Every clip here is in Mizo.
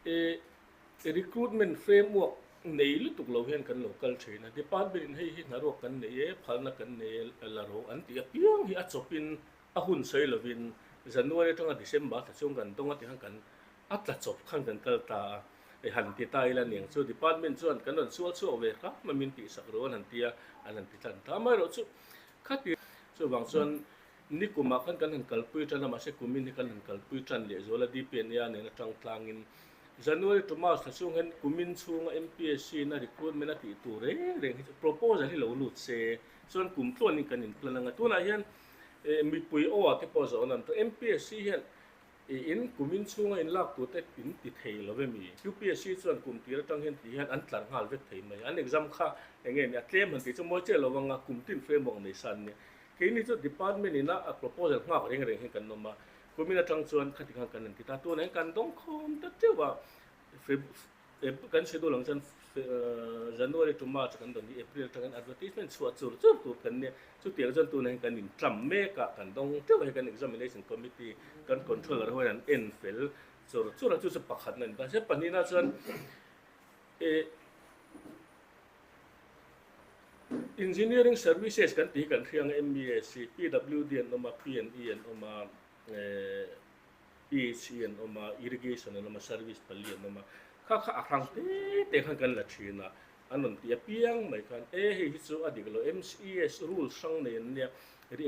E recruitment framework nei lutuk lo hian kan lo kal thin a, department in hei hi hnaruak kan nei e, phalna kan nei e, la ro an tih apiang hi a chawpin a hun sawi lovin January atanga December thla chhung kan dawng a tih khan kan a tla chawp khan kan kal ta a, e han ti ta ila niang chu department chuan kan rawn sual chhuak ve hram a min tihsak ro an han ti a, an han ti tlan ta amaherawhchu khati chuvang chuan Nikumah khan kan han kalpui tan a, mahse kumin hi kan han kalpui tan leh zual a, DPNA nen atang tlangin January to March thla chhung hian kumin chhunga MPSC in a recruitment a tih tur reng reng hi chu proposal hi lo lut se chuan kum tluanin kan in plan anga tunah hian mipui aw ah te pawh zawh an awm tawh. MPSC hian in kumin chhunga in lak tur te in ti thei lo em i? UPSC chuan kum tir atang hian ti hian an tlar nghal vek thei mai a, an exam kha enge ni a tlem han tih chu mawi chiah lo anga kum tin framework nei san nia. Keini chu department ina a proposal nghak reng reng hi kan awm a, kumin atang chuan khati khan kan inti ta, tunah hian kan dawng khawm ta teuh a, Feb kan schedule ang chuan January to March kan dawn hi April atangin advertisement chhuah chur chur tur kan nia, chutiang chuan tunah hian kan intlam mek a, kan dawng teuh a, hei kan examination committee kan controller ho hian an en fel chur chur a, chu chu pakhatna a ni ta, se pahnihna chuan eh. Engineering Services kan tih hi kan hria ang a, MESC, PWD an awm a, PNE an awm a, PHE an awm a, Irrigation an awm a, Service pali an awm a. Kha kha a hrang te te khan kan la thin a, an rawn tih apiang mai khan e hei hi chu a dik lo, MCES rules hrang nei an nia,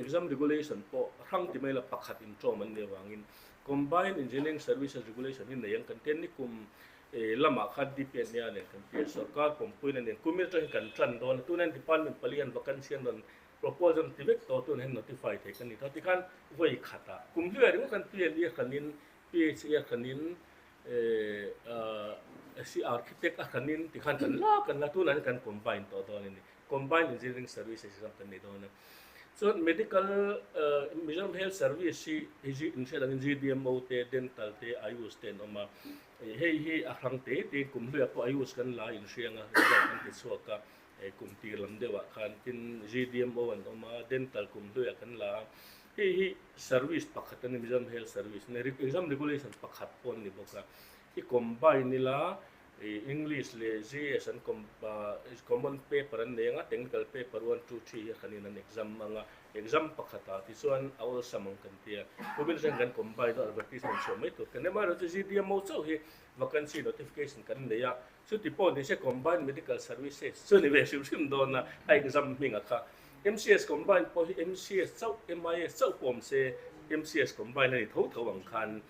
exam regulation pawh hrang ti mai la pakhat inṭawm an nih avangin Combined Engineering Services Regulation hi nei ang kan tia nikum Lamah khan DPNA nen kan ti a, sorkar pawmpuina nen kumin atang hian kan tan dawn a, tunah hian department pali hian vacancy an rawn propose an ti vek tawh a, tunah hian notify thei kan ni tawh a, tikhan vawi khatah kum hluai ringawt khan PNE a hranin, PHA a hranin, architect a hranin tikhan kan la kan la, tunah hian kan combine tawh dawn a ni, combined engineering services hi kan nei dawn a. Chuan medical Mizoram Health Service hi inhriat angin GDMO te, dental te, AYUSH te an awm a. Hei hi a hrang te te kum hluiah pawh Ayush kan la inhriang a, result kan ti chhuak a, kum tir lam deuhah khan tin GDMO an awm a, dental kum hluiah kan la a, hei hi service pakhat a ni Mizoram Health Service exam regulation pakhat pawh an ni bawk a, i combine ila English leh GS an common paper an nei ang a, technical paper one two three hi a hranin an exam ang a, Exam pakhatah tichuan a awlsam ang kan tia. Kumin atang kan combine a advertisement chhuah mai tur kan emaw erawh chu GDMO chauh hi vacancy notification kan nei a, chuti pawh ni se combined medical services chu ni ve hrim hrim dawn a, a exam hming a kha. MCS combined pawh hi MCS chauh MIS chauh pawh awm se MCS combined a ni tho tho ang khan.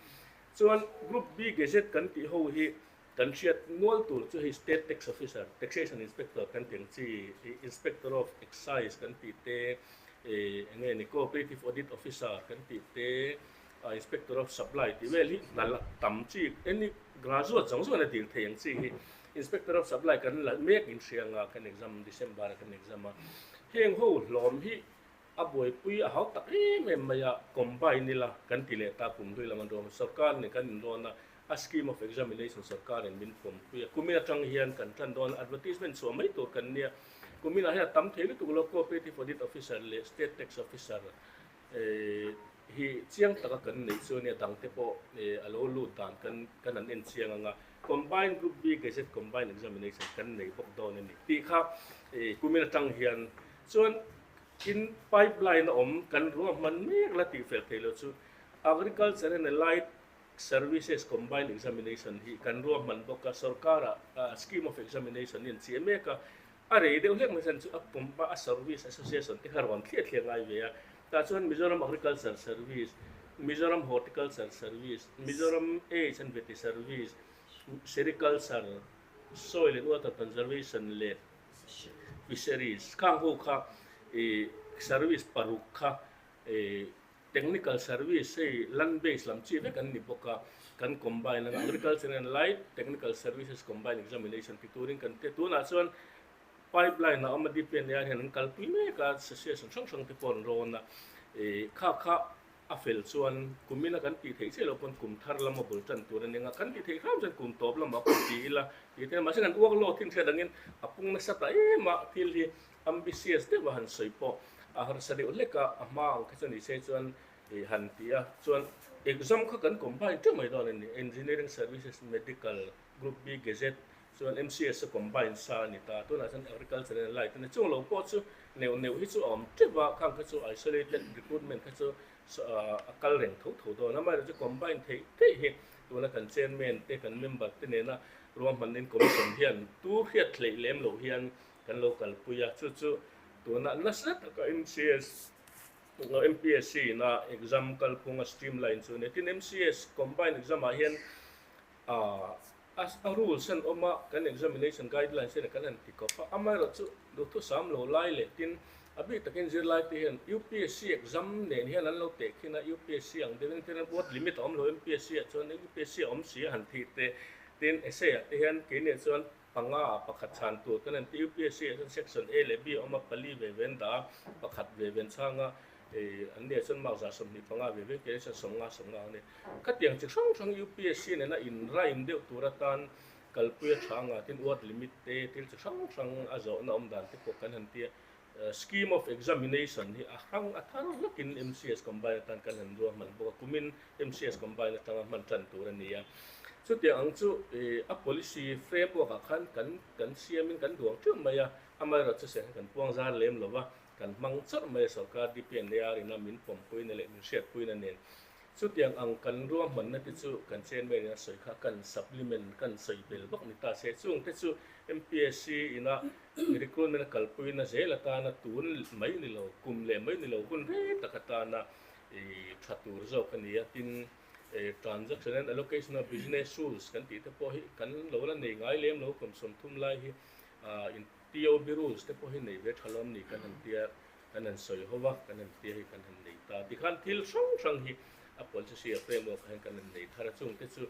Chuan Group B Gazette kan tih ho hi Kan hriat nual tur chu hei State Tax Officer, Taxation Inspector kan tih ang chi, Inspector of Excise kan tih te, eng nge ni Cooperative Audit Officer kan tih te, Inspector of Supply tih vel hi hna la tam chi, any graduate zawng zawng in a dil thei ang chi hi Inspector of Supply kan la mek in hria anga kan exam December ah kan exam a, heng ho hlawm hi A buaipui a hau tak em em mai a, combine ila kan ti leh ta kum hlui lam an rawn sorkar nen kan inrawn a, a scheme of examination sorkar in min pawmpui a, kumin atang hian kan tan dawn a, advertisement chhuah mai tur kan nia, kumin ah hian a tam thei lutuk lo, cooperative audit officer leh state tax officer hi chiang taka kan neih chu ania dang te pawh a lo lut dan kan kan an en chiang ang a, combined group B gazette combined examination kan nei bawk dawn a ni tih kha kumin atang hian chuan Tin, pipeline a awm kan ruahman mek la tih fel thei lo chu Agriculture and Allied Services Combined Examination hi kan ruahman bawk a, sorkara scheme of examination hi an chiah mek a, a rei deuh hlek mai chuan chu a pumpa a service association te kha rawn thliah thliah ngai ve a, tah chuan Mizoram Agriculture Service, Mizoram Horticulture Service, Mizoram Age and Vety Service, Sericulture, Soil and Water Conservation leh Fisheries khang ho kha ih service paruk kha ih technical service hei land base lam chi vek an ni bawk a, kan combine anga agriculture and allied technical services combine examination ti turin kan ti a, tunah chuan pipeline a awm a DPNA hian an kalpui mek a association hrang hrang te pawh an rawn a, ih kha kha A fel chuan kumina kan tih theih chiah loh pawn kum thar lama bul tan tur a ni anga, kan tih theih hram chuan kum tawp lamah pawh ti ila tih te mahse kan uak lawk thin hriat angin a pung nasa ta em a, thil hi ambitious deuh a han sawi pawh a harsa deuh hlek a, a hma ang kha chu ni se chuan ih han ti a chuan. exam kha kan combine teuh mai dawn a ni. Engineering Services, Medical, Group B, Gazette chuan MCS a combine sa a ni ta. Tunah chuan Agriculture and Allied a ni. Chung lo pawh chu neuh neuh hi chu a awm teuh a, khang kha chu isolated recruitment kha chu a kal reng tho tho dawn a. Amaherawhchu combine theih theih hi tuna kan chairman te, kan member te nena ruahmanna in commission hian tu hriat hleih lem loh hian kan lo kalpui a. Chu chu tuna nasa taka MCS MPSC ina exam kalphunga streamline chu a ni. Tin, MCS combine exam ah hian a rules an awm a, kan examination guidelines hian kan han ti kawp a, amaherawhchu duhthusam lo lai leh tin a bik takin zirlai te hian UPSC exam nen hian an lo teh khin a, UPSC ang deuhin tin word limit a awm lo MPSC ah chuan UPSC a awm si a han thih te, tin essay ah te hian keiniah chuan panga ah pakhat chhan tur kan han ti UPSC ah chuan section A leh B a awm a, pali ve ve an dah a, pakhat ve ve an chhang a, An nia chuan mark 25 ve ve ke chuan 50 50 a ni. Khatiang chi hrang hrang UPSC nena in rhyme deuh tur atan kalpui a tha anga tin word limit te thil chi hrang hrang a zawhna awm dan te pawh kan han tia. Scheme of examination hi a hrang a thar hlakin MCS combine atan kan han ruahman bawk a, kumin MCS combine atanga hman tan tur a ni a. Chutiang ang chu a policy framework ah khan kan kan siamin kan duang teuh mai a, amaherawhchu seh kan puang zar lem lo va. Kan hmang chawrh mai a sorkar DPNAR ina min pawmpuina leh min hriatpuina nen. Chutiang ang kan ruahmanna te chu kan chairman in a sawi kha kan supplement kan sawi bel vak ni ta se. Chung te chu MPSC ina recruitment a kalpuina zel atana tun mai ni lo, kum leh mai ni lo hun rei tak atana tha tur zawk a ni a. Tin, transaction and allocation of business rules kan tih te pawh hi kan lo la nei ngai lem lo kum 30 lai hi in TOB rules te pawh hi nei ve tha lawm ni kan han tia, kan han sawi ho va, kan han tia hi kan han nei ta. Tikhan thil hrang hrang hi a policy a framework ah hian kan han nei thar a, chung te chu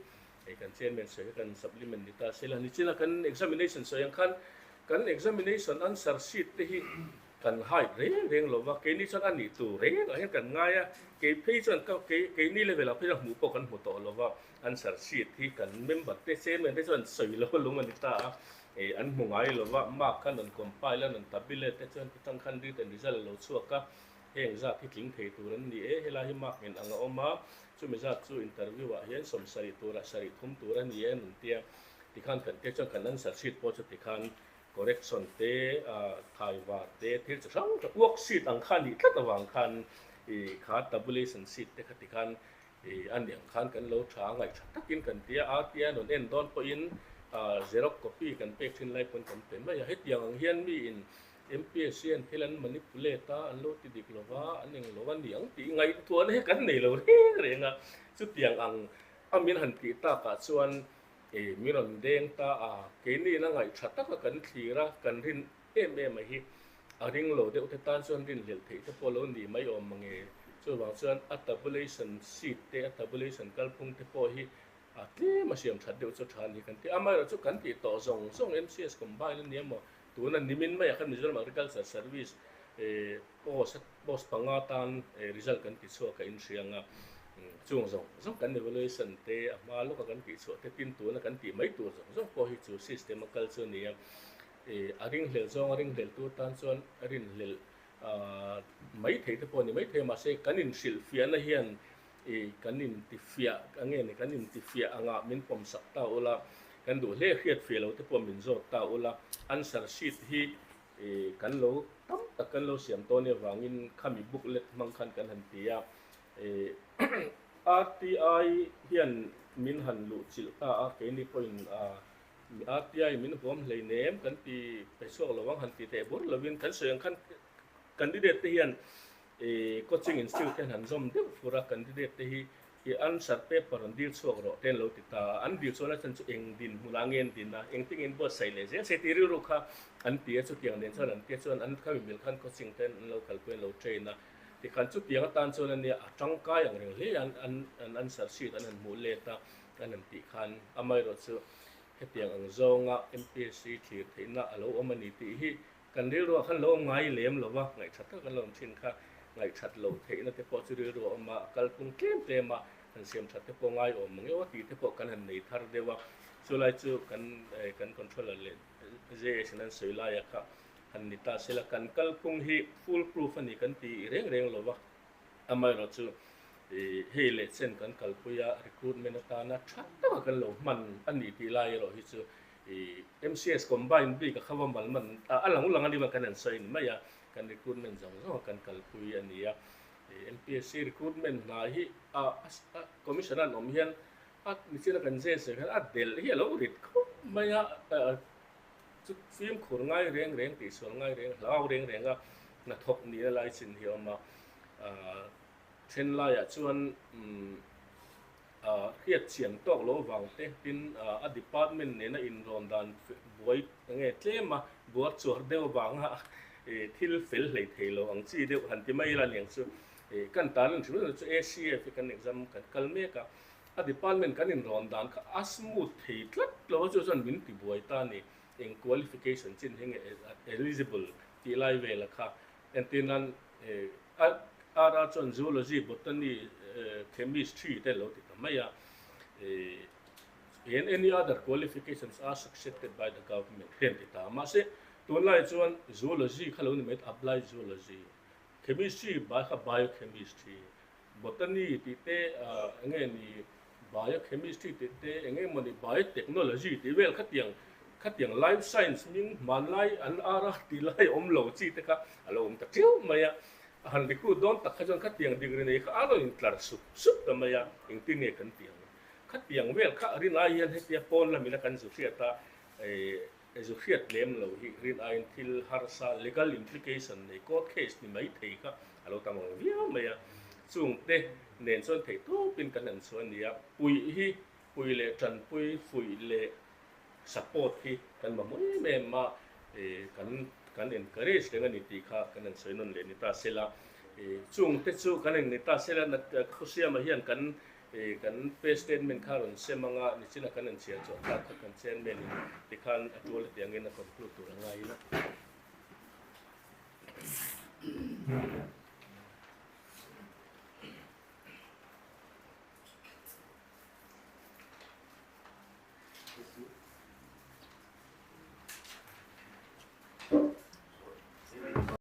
hei kan chairman sawi kha kan supplement ni ta sela. Nichina kan examination sawi ang khan kan examination answer sheet te hi kan hide reng reng lo va, keini chuan a nih tur reng ah hian kan ngai a, kei phei chuan ka kei keini level ah phei chuan hmuh pawh kan hmu tawh lo va, answer sheet hi kan member te chairman te chuan sawi lo lung a ni ta a. Ei an hmu ngai lo va, mark kha rawn compile a, rawn tabulate te chuan titang khan written result a lo chhuak a, heng zat hi tling thei tur an ni e, helai hi mark in ang a awm a, chumi zat chu interview ah hian 70 turah 73 tur a ni e an rawn ti a, tikhan kan tia chuan kan answer sheet pawh chu tikhan correction te, thai var te, thil chi hrang hrang work sheet ang kha a nih tlat avang khan kha tabulation sheet te kha tikhan I a niang khan kan lo tha a ngaih tha takin kan ti a, RTI an rawn en dawn pawhin xerox copy kan pek thin lai pawn kan pe mai a. Hetiang ang hian miin MPSC an thil an manipulate a, an lo ti dik lo va, an eng lo a niang tih ngaihtuahna hi kan nei lo reng reng a. Chutiang ang a min han tih takah chuan min rawn deng ta a, keiniin a ngaih tha taka kan thlir a, kan rin em em a hi a ring lo deuh te tan chuan rinhlelh theih te pawh lo ni mai awm mange. Chuvang chuan a tabulation sheet te, a tabulation kalphung te pawh hi a tlem a siam that deuh chu tha a ni kan ti. Amaherawhchu kan tih tawh zawng zawng MCS combine a ni emaw tuna nimin maiah khan Mizoram Agriculture Service post post panga tan result kan ti chhuak a inhriang a, chung zawng zawng kan evaluation te a hma lawka kan tih chhuah te tin tuna kan tih mai tur zawng zawng pawh hi chu system a kal chu a ni a. A ringhlelh zawng a ringhlelh tur tan chuan rinhlelh mai thei te pawh a ni mai thei mahse kan inhrilhfiahna hian kan intifiah a nge ni kan intifiah angah min pawmsak ta ula kan duh hle hriatfiah lo te pawh min zawt ta ula answer sheet hi kan lo tam tak kan lo siam tawn avangin khami booklet hmang khan kan han ti a RTI hian min han luhchilh ta a keini pawhin RTI min huam hleinem kan ti pe chhuak lo ang han ti teh bur lovin kan sawi ang khan candidate te hian coaching institute te hian han zawm deuh fur a, candidate te hi i answer paper an dil chhuak rawh te an lo ti ta a, an dil chuan a chhan chu eng din hmunah nge an din a, engtin nge an buatsaih leh zel se tih rilru kha an ti a, chutiang nen chuan an tia chuan an khami mil khan coaching te an lo kalpui an lo train a, tikhan chutiang atan chuan ania a tangkai ang reng hle a an answer sheet an han hmuh let a. Kan han tih khan amaherawhchu hetiang ang zawnga MPSC thlir theihna a lo awm a ni tih hi kan rilruah khan lo awm ngai lem lo va, ngaihthat tak kan lo awm thin kha ngaihthat loh theihna te pawh chu rilru a awm a, kalphung tlem tlem a han siam that te pawh ngai awm mang emaw tih te pawh kan han nei thar deuh a, chulai chu kan kan controller leh JS in an sawi laia kha han ni ta sela kan kalphung hi full proof a ni kan ti reng reng lo va, amaherawhchu. Hei leh chen kan kalpui a, recruitment atana tha taka kan lo hman a ni tih lai erawh hi chu MCS combine bik a kha va mal man a lang lang a ni kan han sawi ni mai a, kan recruitment zawng zawng a kan kalpui a ni a. MPSC recruitment hna hi a commission an awm hian a nichina kan zeh sawi khan a delh hi a lo rit khawp mai a, chu fimkhur ngai reng reng tihsual ngai reng hlau reng reng a hnathawk nihna lai chin hi a awm a. Then laiah chuan hriat chian tawk lo vang te tin a department nena inrawn dan buai nge tlem a buar chuar deuh avanga thil fel hlei thei lo ang chi deuh han ti mai ila niang chu kan tan an hrim chu ACF hi kan exam kan kal mek a, a department kan inrawn dan kha a smooth thei tlat lo a chu chuan min ti buai ta a ni eng qualification chin hi nge eligible tih lai vela kha entir nan RR chuan Zoology, Botany, Chemistry te lo ti ta mai a. And any other qualifications as accepted by the government hian ti ta. Mahse, tunlai chuan Zoology kha lo ni mai, Applied Zoology, Chemistry bai kha Biochemistry, Botany tih te eng nge ni Biochemistry tih te eng nge mawni Biotechnology tih vel khatiang khatiang life science hming hmanlai an ar a tih lai awm lo chi te kha a lo awm ta ṭeuh mai a. A han recruit dawn tak kha chuan khatiang degree nei kha a rawn intlar sup sup ta mai a, engtin nge kan tih ang? Khatiang vel kha rin ai hian hetia pawn lamina kan zu hriat a, Zu hriat lem lo hi rin aiin thil harsa, legal implication nei court case ni mai thei kha a lo tam ang viau mai a. Chungte nen chuan theih tawpin kan han chhuah a ni a, puih hi pui leh tanpui, fuih leh support hi kan mamawh em em a, kan kan encourage reng a ni tih kha kan han sawi nawn leh ni ta sela. Chungte chu kan eng ni ta sela, Khusiama hian kan Kan pay statement kha rawn sem anga nichina kan inchhiar chhuah thlak kha kan chairman in tikhan a tual hetiangin a conclude tur a ngai ila.